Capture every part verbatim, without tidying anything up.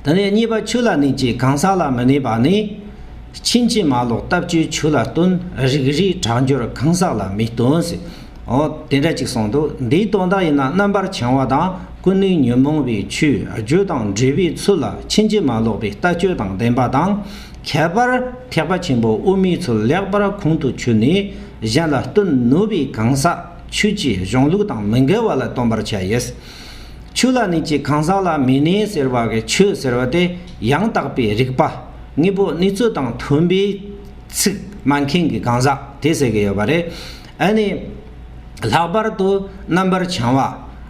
དེ་ནས་གཉིས་པ་ཆོས་ལ་གནས་ཀྱི་གང་ཟག་ལ་མི་གནས་པ་ནི། ཕྱིན་ཅི་མ་ལོག་ལྟ་སྤྱོད་ཆོས་ལ་སྟོན། རིགས་རུས་གྲགས་འབྱོར་གང་ཟག་ལ་མི་སྟོན་ཟེར། འོ་དེ་འདྲ་ཅིག་གསུངས་འདུག་འདིའི་དོན་དག་ཡིན་ན། རྣམ་པར་འཕྱང་བ་དང་ཀུན་ནས་ཉོན་མོངས་པའི་ཆོས་རྒྱུ་དང་འབྲས་བུའི་ཚུལ་ལ་ཕྱིན་ཅི་མ་ལོག་པའི་ལྟ་སྤྱོད་དང་ལྡན་པ་དང་། ཁྱད་པར་ཐེག་པ་ཆེན་པོ་དབུ་མའི་ཚུལ་ལེགས་པར་ཁོང་དུ་ཆུད་ནས་གཞན་ལ་སྟོན་ནུས་པའི་གང་ཟག་ཆོས་ཀྱི་གཞུང་ལུགས་དང་མི་འགལ་བ་ལ་སྟོན་པར་བྱ་ཡིས། ཆོས་ལ་གནས་ཀྱི་གང་ཟག་ལ་མི་གནས་ཟེར་བ་གི་ཆོས་ཟེར་བ་དེ་ཡང་དག་པའི་རིགས་པ། དངོས་པོ་གནས་ཚུལ་དང་མཐུན་པའི་ཚིག་སྨྲ་མཁན་གྱི་གང་ཟག་དེ་ཟེར་གྱི་ཡོད་པ་རེད། ཨ་ནི། ལྷག་པར་དུ་རྣམ་པར་འཕྱང་བ།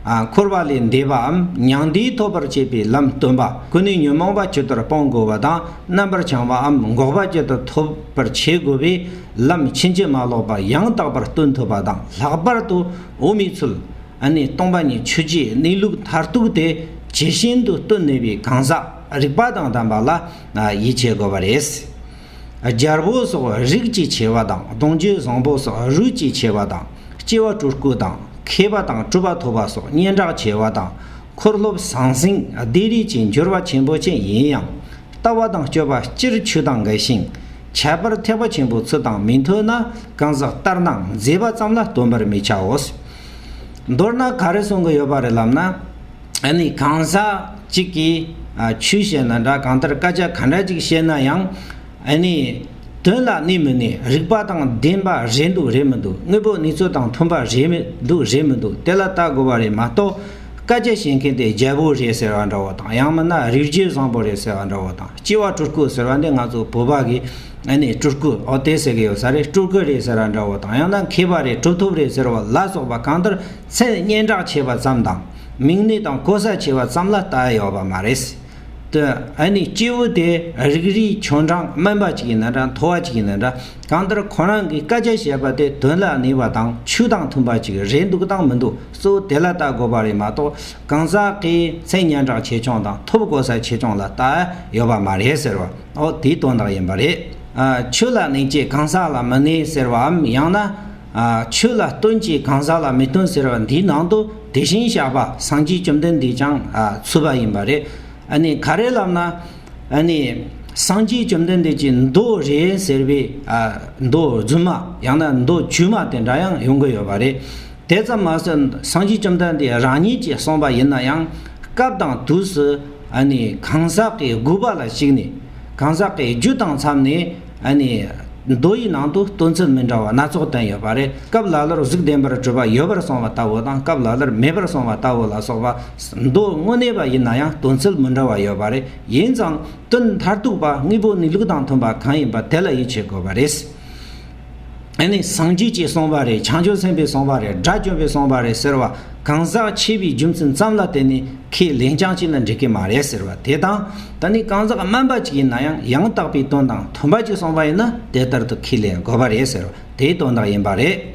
ཨ། འཁོར་བ་ལས་འདས་པའམ་མྱང་འདས་ཐོབ་པར་བྱེད་པའི་ལམ་སྟོན་པ། ཀུན་ནས་ཉོན་མོངས་པ་ཇི་ལྟར་སྤོང་དགོས་པ་དང་། རྣམ་པར་འཕྱང་བའམ་འགོག་པ་ཇི་ལྟར་ཐོབ་པར་བྱེད་དགོས་པའི་ལམ་ཕྱིན་ཅི་མ་ལོག་པ་ཡང་དག་པར་སྟོན་ཐུབ་པ་དང་། ལྷག་པར་དུ་དབུ་མའི་ཚུལ། ཨ་ནི་སྟོང་པ་ཉིད་ཆོས་ཀྱི་གནས་ལུགས་མཐར་ཐུག་དེ་ཇི་བཞིན་དུ་སྟོན་ནུས་པའི་གང་ཟག་རིགས་པ་དང་ལྡན་པ་ལ་ཡིད་ཆེས་དགོས་པ་རེད། རྒྱལ་པོ་སོགས་རིགས་ཀྱི་ཆེ་བ་དང་། གདུང་རྒྱུད་བཟང་པོ་སོགས་རུས་ཀྱི་ཆེ་བ་དང་། སྐྱེ་བ་སྤྲུལ་སྐུ་དང་། མཁས་པ་དང་གྲུབ་པ་ཐོབ་པ་སོགས་སྙན་གྲགས་ཆེ་བ་དང་། འཁོར་སློབ་ཟང་ཟིང་བདེ་རིགས་ཀྱི་འབྱོར་བ་ཆེན་པོ་ཅན་ཡིན་ཡང་། ལྟ་བ་དང་སྤྱོད་པ་སྤྱིར་ཆོས་དང་འགལ་ཞིང་། ཁྱད་པར་ཐེག་པ་ཆེན་པོའི་ཚུལ་དང་མི་མཐུན་ན། གང་ཟག་ལྟར་སྣང་མཛེས་པ་ཙམ་ལ་སྟོན་པར་མི་བྱའོ། མདོར་ན་ག་རེ་གསུང་གི་ཡོད་པ་རེད་ལབ་ན། ཨ་ནི་གང་ཟག་གཅིག་གིས་ཨ་ཆོས་བཤད་ན་འདྲ། གང་ལྟར་སྐད་ཆ་ག་འདྲ་ཅིག་བཤད་ན་ཡང་། ཨ་ནི་དོན་ལ་གནས་མི་གནས། རིགས་པ་དང་ལྡན་པ་རེད་འདུག་རེད་མི་འདུག་དངོས་པོ་གནས་ཚུལ་དང་མཐུན་པ་རེད་མི་འདུག་རེད་མི་འདུག་དེ་ལ་ལྟ་དགོས་པ་རེད་མ་གཏོགས། སྐད་ཆ་བཤད་མཁན་དེ་རྒྱལ་པོ་རེད་ཟེར་བ་འདྲ་བོ་དང་། ཡང་མིན་ན་རིགས་རྒྱུད་བཟང་པོ་རེད་ཟེར་བ་འདྲ་བོ་དང་། སྐྱེ་བ་སྤྲུལ་སྐུ་ཟེར་བ་འདི་ང་ཚོ་བོད་པ་གི་ཨ་ནི་སྤྲུལ་སྐུ། འོ་དེ་ཟེར་གི་ཡོད་ས་རེད། སྤྲུལ་སྐུ་རེད་ཟེར་བ་འདྲ་བོ་དང་། ཡང་ན་མཁས་པ་རེད། གྲུབ་ཐོབ་རེད་ཟེར་བ་ལ་སོགས་པ། གང་ལྟར་མཚན་སྙན་གྲགས་ཆེ་བ་ཙམ་དང་། མིང་གནས་དང་གོ་ས་ཆེ་བ་ཙམ་ལ་ལྟ་ཡ་ཡོད་པ་མ་རེད། དེ་ཨ་ནི་སྐྱེས་བུ་དེ་རིགས་རུས་ཆུང་འབྲིང་དམན་པ་ཅིག་ཡིན་ན་འདྲ། མཐོ་བ་ཅིག་ཡིན་ན་འདྲ། གང་ལྟར་ཁོ་རང་གི་སྐད་ཆ་བཤད་པ་དེ་དོན་ལ་གནས་པ་དང་ཆོས་དང་མཐུན་པ་ཅིག་རེད་འདུག་དང་མི་འདུག་གཙོ་བོ་དེ་ལ་ལྟ་དགོས་པ་རེད་མ་གཏོགས། གང་ཟག་གི་མཚན་སྙན་གྲགས་ཆེ་ཆུང་དང་ཐོབ་གོ་ས་ཆེ་ཆུང་ལ་ལྟ་ཡོད་པ་མ་རེད་ཟེར་བ། འོ་དེའི་དོན་དག་ཡིན་པ་རེད། ཨ། ཆོས་ལ་གནས་ཀྱི་གང་ཟག་ལ་མི་གནས་ཟེར་བའམ། ཡང་ན། ཨ། ཆོས་ལ་སྟོན་གྱི་གང་ཟག་ལ་མི་སྟོན་ཟེར་བ་འདིའི་ནང་དུ་དེ་བཞིན་གཤེགས་པ་སངས་རྒྱས་བཅོམ་ལྡན་འདས་ཀྱང་། ཨ། ཚུད་པ་ཡིན་པ་རེད། ཨ་ནི་ག་རེ་ལབ་ན། ཨ་ནི་སངས་རྒྱས་བཅོམ་ལྡན་འདས་ཀྱི་མདོ་རེད་ཟེར་བའི། ཨ། མདོ་རྫུན་མ་ཡང་ན་མདོ་བཅོས་མ་དེ་འདྲ་ཡང་ཡོང་གི་ཡོད་པ་རེད། དེ་ཙམ་མ་ཟད། སངས་རྒྱས་བཅོམ་ལྡན་འདས་རང་ཉིད་ཀྱིས་གསུངས་པ་ཡིན་ན་ཡང་། སྐབས་དང་དུས་སུ་ཨ་ནི་གང་ཟག་གི་དགོས་པ་ལ་གཞིགས་ནས། གང་ཟག་གི་རྒྱུ་དང་འཚམ་ནས། ཨ་ནི་མདོ་ཡི་ནང་དུ་སྟོན་ཚུལ་མི་འདྲ་བ་སྣ་ཚོགས་བསྟན་ཡོད་པ་རེད། སྐབས་ལ་ལར་གཟུགས་ལྡན་པར་གྲུབ་པ་ཡོད་པར་གསུངས་པ་ལྟ་བུ་དང་། སྐབས་ལ་ལར་མེད་པར་གསུངས་པ་ལྟ་བུ་ལ་སོགས་པ། མདོ་དངོས་གནས་པ་ཡིན་ན་ཡང་སྟོན་ཚུལ་མི་འདྲ་བ་ཡོད་པ་རེད། ཡིན་ཙང་དོན་མཐར་ཐུག་པ་དངོས་པོ་གནས་ལུགས་དང་མཐུན་པ་གང་ཡིན་པ་དེ་ལ་ཡིད་ཆེས་དགོས་པ་རེད། ཨ་ནི་སངས་རྒྱས་ཀྱིས་གསུངས་པ་རེད། བྱང་ཆུབ་སེམས་དཔས་གསུངས་པ་རེད། དགྲ་བཅོམ་པས་གསུངས་པ་རེད་ཟེར་བ། གང་ཟག་ཆེ་བའི་རྒྱུ་མཚན་ཙམ་ལ་བརྟེན་ནས་ཁས་ལེན་རྐྱང་བྱས་ན་འགྲིག་གི་མ་རེད་ཟེར་བ་དེ་དང་། ད་ནི་གང་ཟག་དམན་པ་ཅིག་ཡིན་ན་ཡང་ཡང་དག་པའི་དོན་དང་མཐུན་པ་ཅིག་གསུངས་པ་ཡིན་ན་དེ་ལྟར་དུ་ཁས་ལེན་དགོས་པ་རེད་ཟེར་བ་དེའི་དོན་དག་ཡིན་པ་རེད།